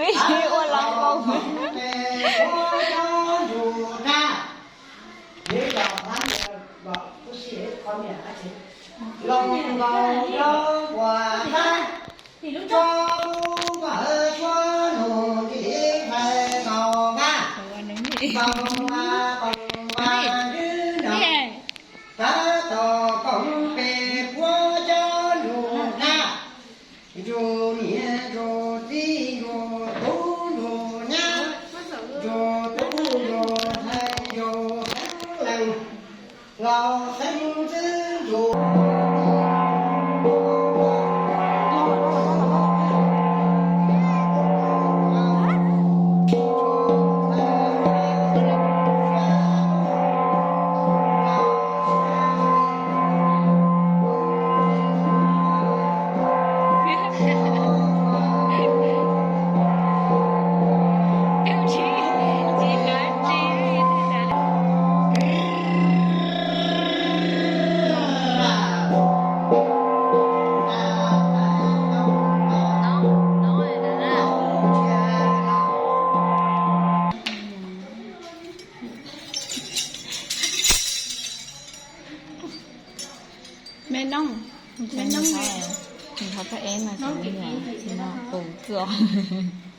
Ua los nkaus. Tab tom koom pem puab cov nruas dab, nruas niam nruas txiv nruas tub nruas nyab, nruas tub nruas ntxhais nruas xeeb leej, los xeeb ntxwv nruas. Me nooj, me nooj, nws thov koj eb mas, nws pus kawg os.